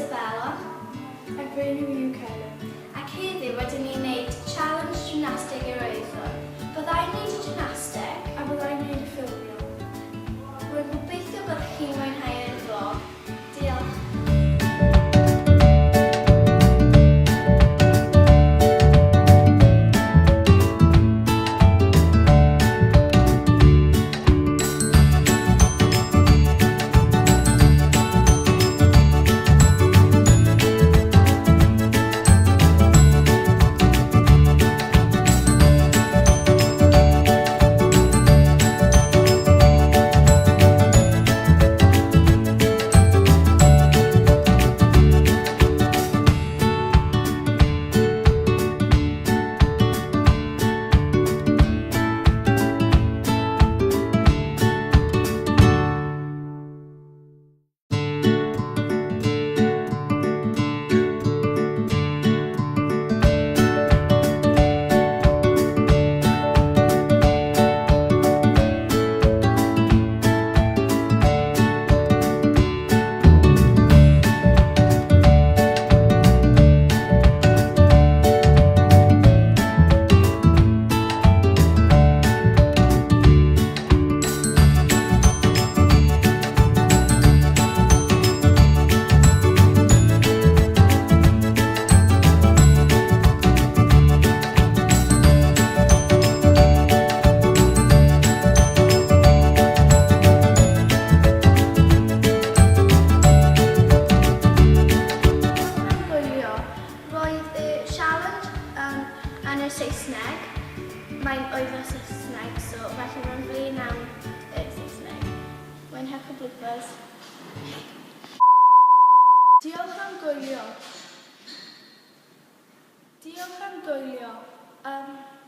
Isabella. Ac fy enw i yw Celyn. Ac heddiw rydyn ni'n neud challenge gymnasteg i'r oeddwn. Byddai'n neud y gymnasteg. A byddai'n neud y ffilmio. Rwy'n gobeithio byddwch chi'n mwynhau y vlog. Diolch. Diolch am gwylio. Roedd y sialens um, yn y Saesneg. Mae'n oedd o Saesneg, so felly mae'n flin am y Saesneg. Mwynhewch y bloopers. Diolch am gwylio. Diolch am gwylio. Um.